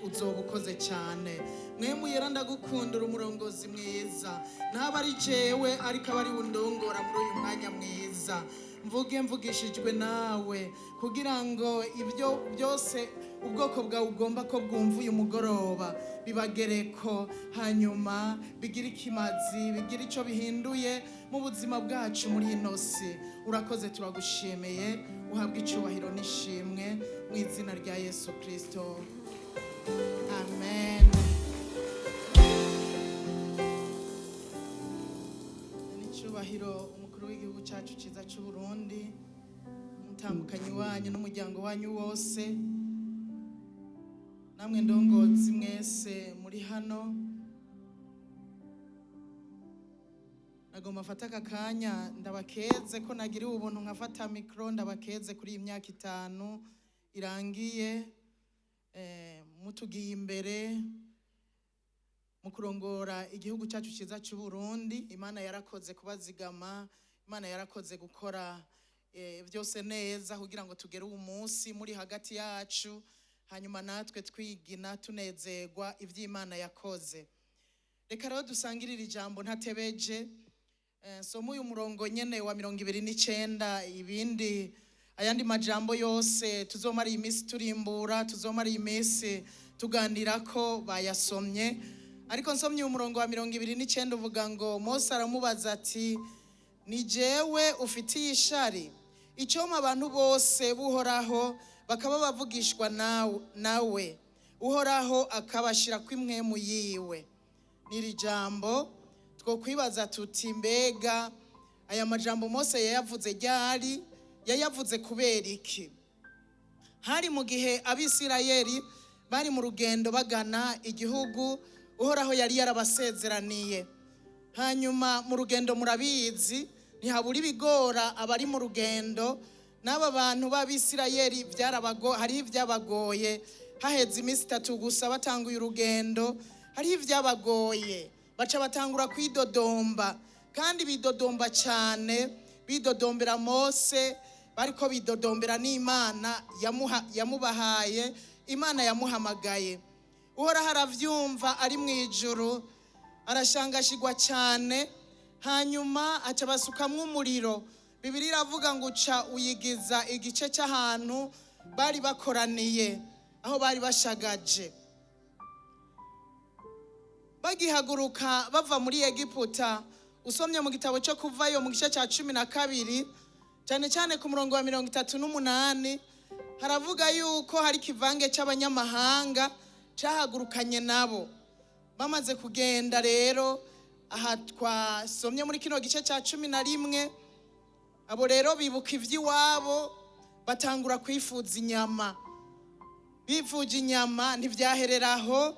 Uzoba ukoze cyane. Mwemu Yera, ndagukundira umurongozi mwiza. Ntaba ari jewe, ariko aba ari undongora muri uyu mwanya mwiza. Mvuge mvugishijwe nawe, kugira ngo ibyo byose ubwoko bwawe ugomba ko bwumva uyu mugoroba bibagereko, hanyuma bigire ikimazi, bigire icyo bihinduye mu buzima bwacu muri ino si. Urakoze, turagushimiye, uhabwe icyubahiro n'ishimwe mu izina rya Yesu Kirisito, amen. N'icyubahiro umukuru w'igihugu cyacu cyiza cy'u Burundi, umutambukanyi wanyu n'umuryango wanyu wose, namwe ndongozi mwese muri hano, nagomba mfate aka kanya ndabakeze ko nagiriwe ubuntu nkafata mikoro. Ndabakeze kuri iyi myaka 5 irangiye mutugiye imbere mu kurongora igihugu cyacu cyiza cy'u Burundi. Imana yarakoze kubazigama, Imana yarakoze gukora byose neza kugira ngo tugere uwu munsi muri hagati yacu, hanyuma natwe twigina tunezerwa iby'Imana yakoze. Reka rero dusangirire ijambo ntatebeje. Soma uyu murongo nyene wa 29. Ibindi, ayandi majambo yose tuzomara iyi minsi turimbura, tuzomara iyi minsi tuganira ko bayasomye, ariko nsomye uyu murongo wa 29, uvuga ngo: "Mose aramubaza ati: 'Ni jewe ufitiye ishari? Icyoma abantu bose buhoraho bakaba bavugishwa nawe, Uhoraho akabashira kw'impwemu yiwe.'" N'iri jambo twokwibaza tuti: mbega aya majambo Mose yayavuze ryari? Yayavuze kubera iki? Hari mu gihe Abisirayeli bari mu rugendo bagana igihugu Uhoraho yari yarabasezeraniye. Hanyuma mu rugendo, murabizi, ntihabura ibigora abari mu rugendo. N'aba bantu b'Abisirayeli hariho ibyabagoye. Haheze iminsi 3 gusa batanguye urugendo, hariho ibyabagoye, baca batangura kwidodomba, kandi bidodomba cyane, bidodombera Mose, bariko bidodombera n'Imana yamubahaye, Imana yamuhamagaye. Uhoraho aravyumva ari mu ijuru, arashangashigwa cyane, hanyuma aca basukamwo umuriro. Bibiliya iravuga ngo uca uyigiza igice cy'ahantu bari bakoraniye, aho bari bashagaje. Bagihaguruka bava muri Egiputa, usomye mu gitabo cyo Kuvayo mu gice cya 12, cyane cyane ku murongo wa 38, haravuga yuko hari ikivange cy'abanyamahanga cyahagurukanye nabo. Bamaze kugenda rero, aha twasomye muri kino gice cya 11, abo rero bibuka iby'iwabo, batangura kwifuza inyama. Bifuje inyama, ntibyahereraho,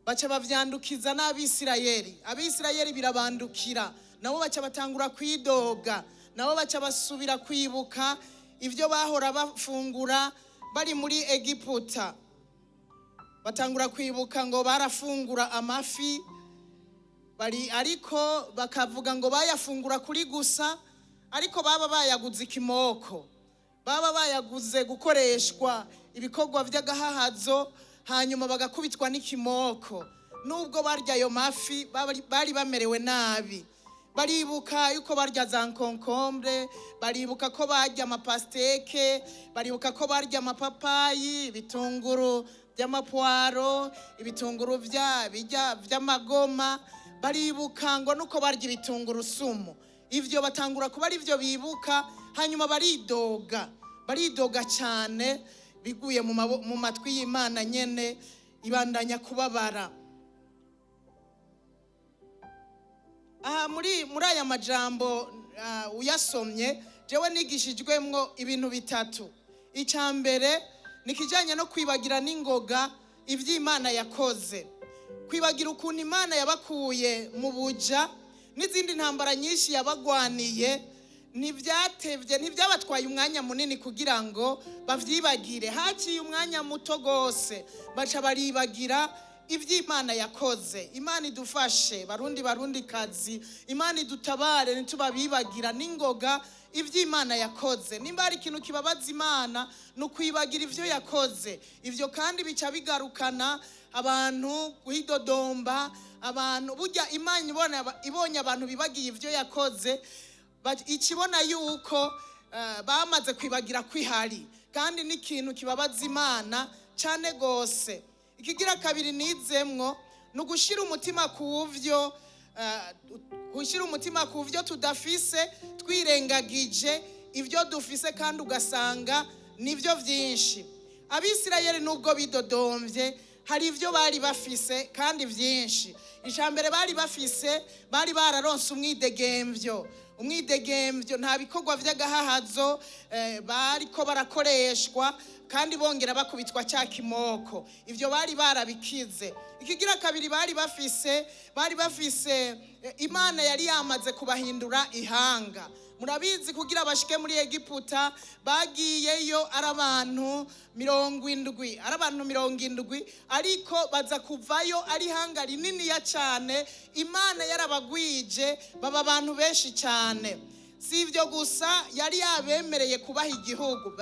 baca bavyandukiza n'Abisirayeli. Abisirayeli birabandukira, nabo baca batangura kwidoga, nabo baca basubira kwibuka ibyo bahora bafungura bari muri Egiputa. Batangura kwibuka ngo barafungura amafi bari, ariko bakavuga ngo bayafungura kuri gusa, ariko baba bayaguze ikimoko, baba bayaguze gukoreshwa ibikorwa by'agahahazo, hanyuma bagakubitwa n'ikimoko. Nubwo barya ayo mafi, bari bamerewe nabi. Baribuka yuko barya za nkonkombre, baribuka ko barya amapastèques, baribuka ko barya amapapayi, ibitunguru by'amapwaro, ibitunguru bya bijya by'amagoma, baribuka ngo nuko barya ibitungurusumu. Ivyo batangura kuba ari byo bibuka, hanyuma baridoga, baridoga cyane. Biguye mu matwi y'Imana nyene, ibandanya kubabara. Aha muri aya majambo uyasomye, jewe nigishijwemwo ibintu bitatu. Icya mbere ni ikijyanye no kwibagira n'ingoga iby'Imana yakoze, kwibagira ukuntu Imana yabakuye mu buja n'izindi ntambara nyinshi yabagwaniye. Ntibyatevye, ntibyabatwaye umwanya munini kugira ngo bavyibagire. Haciye umwanya muto gose, baca baribagira. Iby'Imana yakoze, Imana idufashe, Barundi, Barundi kazi, Imana idutabare ntitubabibagira n'ingoga iby'Imana yakoze. Nimba hari ikintu kibabaza Imana, ni ukwibagira ibyo yakoze. Ibyo kandi bica bigarukana abantu guhidodomba abantu. Burya Imana ibonye abantu bibagiye ibyo yakoze, ikibona yuko bamaze kwibagira kwihari, kandi n'ikintu kibabaza Imana cyane rwose. Ikigira kabiri nizemwo ni ugushyira umutima ku byo gushyira umutima ku byo tudafise, twirengagije ibyo dufise, kandi ugasanga nibyo byinshi. Abisirayeli, nubwo bidodombye, hari ibyo bari bafise kandi byinshi. Ijambere bari bafise, bari bararonse umwidegemvyo. Umwidegemvyo, nta bikorwa by'agahahazo bariko barakoreshwa kandi bongera bakubitwa cya kimoko. Ibyo bari barabikize. Ikigira kabiri bari bafise, bari bafise Imana yari yamaze kubahindura ihanga. Murabizi, kugira bashike muri Egiputa bagiyeyo ari abantu 70, ari abantu 70, ariko baza kuvayo ari ihanga rininiya cyane. Imana yarabagwije, baba abantu benshi cyane. Si ibyo gusa, yari yabemereye kubaha igihugu.